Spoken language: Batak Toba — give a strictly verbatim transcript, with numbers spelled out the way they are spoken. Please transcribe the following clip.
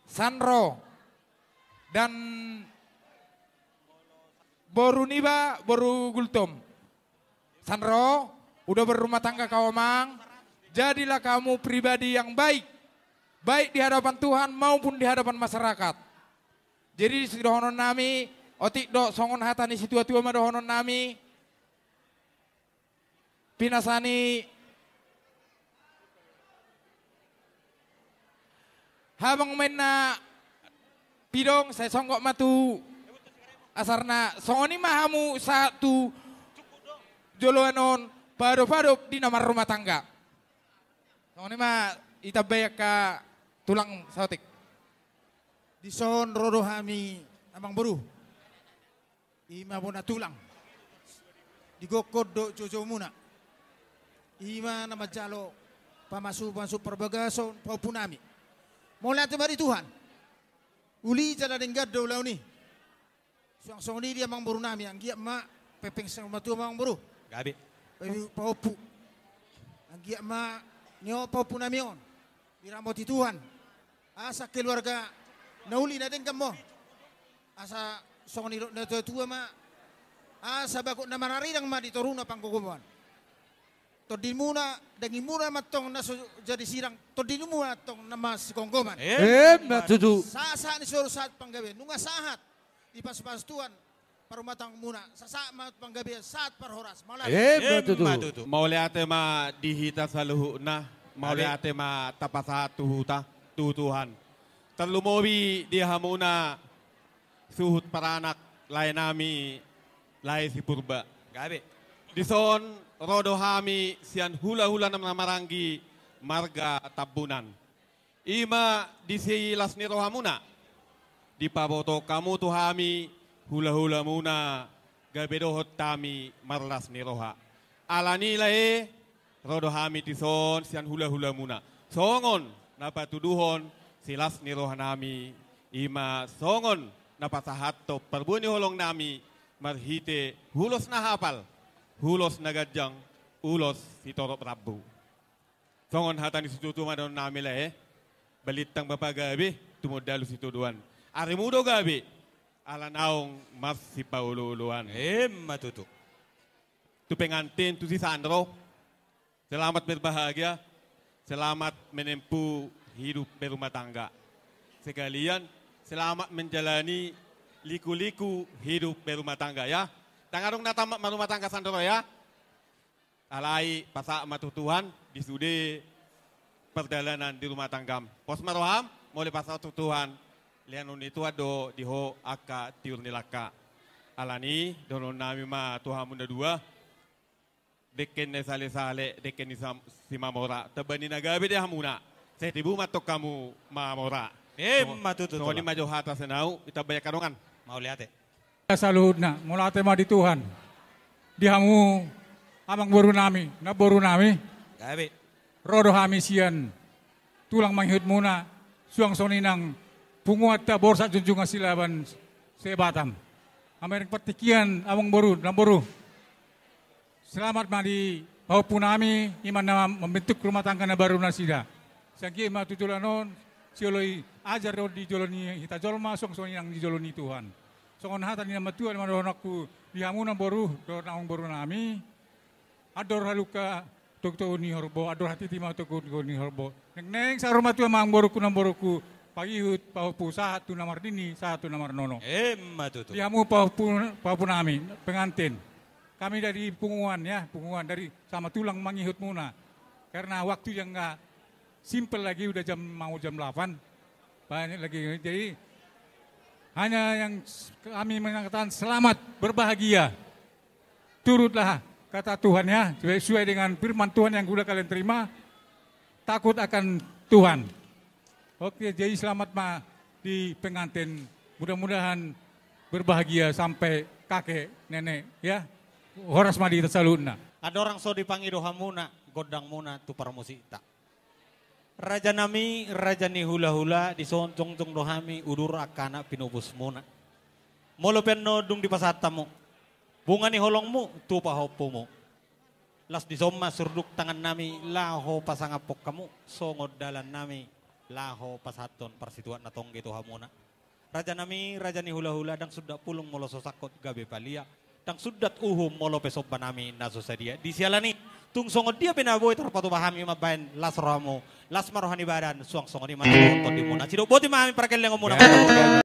Sanro, dan boru niba, boru Gultom. Sanro, udah berumah tangga kau, Amang. Jadilah kamu pribadi yang baik, baik di hadapan Tuhan maupun di hadapan masyarakat. Jadi, sidohonon nami, otik do songon hata ni situatua ma dohonon nami. Pinasani habang main na pidong, sai songgop ma tu asarna, songon i ma hamu sahat tu joloan on, paadop-adop di na marrumah tangga. Songon i ma, itambai angka tulang saotik. Dison ro do hami, Amang Boru. Ima bona tulang. Di gokhon dohot joujou muna. Ima na manjalo pamasu-pasu parbagason pahompu nami. Mauliate ma di Tuhan. Uli jala denggan do ulaon i. Suang songon i di Amang Boru nami, anggiat ma pepeng saur matua ma Amang Boru. Gabe. Pahompu. Anggiat ma nion pahompu nami on diramoti Tuhan. Asa keluarga na uli na denggan ma on. Asa songon nidok ni natua-tua ma. Asa bagot na mararirang ma di toruna panggogoman. Tondimuna, dagingmuna ma antong na so jadi sirang, tondimuna antong na masigomgoman. Emma tutu. Sahat-sahat ni solu sahat panggabean, nunga sahat dipasu-pasu Tuhan parrumatanggaonmuna, sahat-sahat ma panggabean, sahat parhorasan. Mauliate. Emma tutu. Emma tutu. Mauliate ma di hita saluhutna, mauliate ma tapasahat tu huta, tu Tuhan. Tarlumobi di hamuna suhut paranak lae nami, lae si Purba. Gabe. Dison ro do hami sian hula-hula na marhahamaranggi marga Tambunan. Ima di silas ni rohamuna. Dipabotohon hamu tu hami hula-hulamuna gabe dohot hami marlas ni roha. Alani lae, ro do hami dison sian hula-hulamuna. Songon na patuduhon silas ni roha nami, ima songon na pasahathon parbue ni holong nami marhite ulos na hapal, ulos na ganjang, ulos sitorop rambu. Songon hata ni situatua ma dohonon nami lae, balintang ma pagabe, tumundalhon sitadoan. Arimu do gabe, ala naung marsipaolo-oloan. Emma tutu. Tu pengantin, tu si Sanro, selamat berbahagia, selamat menempuh hidup berumah tangga. Sekalian, selamat menjalani liku-liku hidup berumah tangga, ya. Ndang adong na tamat marumah tangga, Sanro, ya. Alai pasahat ma tu Tuhan di sude pardalanan di rumah tanggam. Pos ma roham, molo pasahat tu Tuhan, lehonon ni Tuhan do di ho angka tiur ni langka. Alani, dohonon nami ma tu hamu na dua. Dengke ni sale-sale, dengke ni sam-, Simamora. Tamba ni na gabe di hamuna. Sai tibu ma antong hamu mamora. Emma tutu. Songon i ma jo hata sian au, itambai angka dongan. Mauliate. Saluhutna, mauliate ma di Tuhan. Di hamu, Amang Boru nami, Namboru nami. Gabe. Ro do hami sian tulang mangihutmuna, suang songon i nang punguanta Borsak Junjungan Silaban se-Batam. Amang partingkian, Amang Boru, Namboru. Selamat ma di pahompu nami, ima na membentuk rumah tangga na baru nasida. Sai anggiat ma tu joloan on, sioloi ajar do di jolo ni hita jolma, suang songon i nang di jolo ni Tuhan. Songon hata ni na matua ma dohononku di hamu, Namboru, dohot Amang Boru nami. Andor halumpang togu-togu ni horbo, andor hatiti ma togu-togu ni horbo. Nengneng saur matua ma, Amang Borungku, Namborungku, pangihut, pahompu, sahat tu na marnini, sahat tu na marnono. Emma tutu. Di hamu pahompu, pahompu nami, pengantin. Kami dari punguan, ya, punguan dari sama tulang mangihutmuna. Karena waktu yang nggak simpel lagi, udah jam, mau jam delapan. Banyak lagi. Jadi, hanya yang s-, kami mengatakan selamat berbahagia. Turutlah kata Tuhan, ya, sesuai, sesuai dengan firman Tuhan yang sudah kalian terima. Takut akan Tuhan. Oke, jadi selamat ma di pengantin. Mudah-mudahan berbahagia sampai kakek, nenek, ya. Horas ma di hita saluhutna. Andorang so dipangido hamuna, gondangmuna tu parmusikta. Raja nami, raja ni hula-hula, dison jongjong do hami udur angka anak pinobusmuna. Molo pe annon dung dipasahat hamu bunga ni holongmu tu pahompumu, laos dison ma surduk tangan nami laho pasangaphon hamu songon dalan nami Laho pasahathon parsituak na tongge tu hamuna. Raja nami, raja ni hulahula, ndang sundat pulung molo so sangkot gabe palia, ndang sundat uhum molo pe somba nami na so sadia. Di siala ni, tung songon dia pe na boi tarpatupa hami mambahen las rohamu, las ma roha ni badan, suang songon i ma na tondimuna. Sidok boti ma hami pargellengonmuna.